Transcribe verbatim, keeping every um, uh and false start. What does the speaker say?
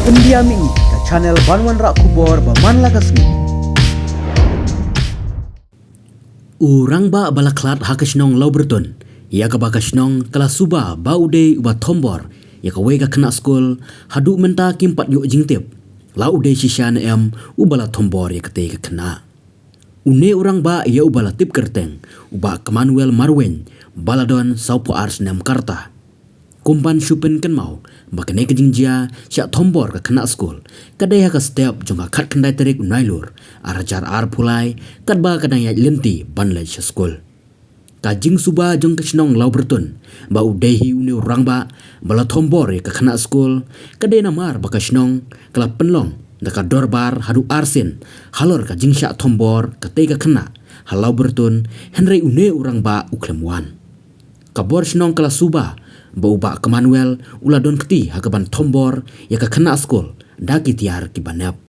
India Mihngi, ka channel ban wanrah khubor ba man la ka sngi. U rangbah ba la khlad ha ka shnong Lawbyrtun, ïa kaba ka shnong ka la suba ba u dei uba thombor ïa kawei ka khynnah skul, haduh mynta kim pat ïoh jingtip la u dei shisha ne em uba la thombor ïa katei ka khynnah. Une u rangbah ïa uba la tip kyrteng u Bah Kmanuel Marwein, ba la don sawphew ar snem ka rta. Kum ban shu pynkynmaw ba kane ka jingjia shah thombor ka khynnah skul ka dei ha ka step jong ka khatkhyndai tarik u Nailur, ar hajar arphew lai, katba ka dang ïaid lynti ban leit sha skul. Ka jingsuba jong ka shnong Lawbyrtun ba u dei hi une u rangbah ba la thombor ïa ka khynnah skul ka dei namar ba ka shnong ka la pynlong da ka dorbar haduh arsien halor ka jingshah thombor katei ka khynnah ha Lawbyrtun, hynrei une u rangbah u khlem wan. Ka bor shnong ka la suba ba u Bah Kmanuel u la don kti ha kaban thombor ïa ka khynnah skul da ki tiar kiba nep.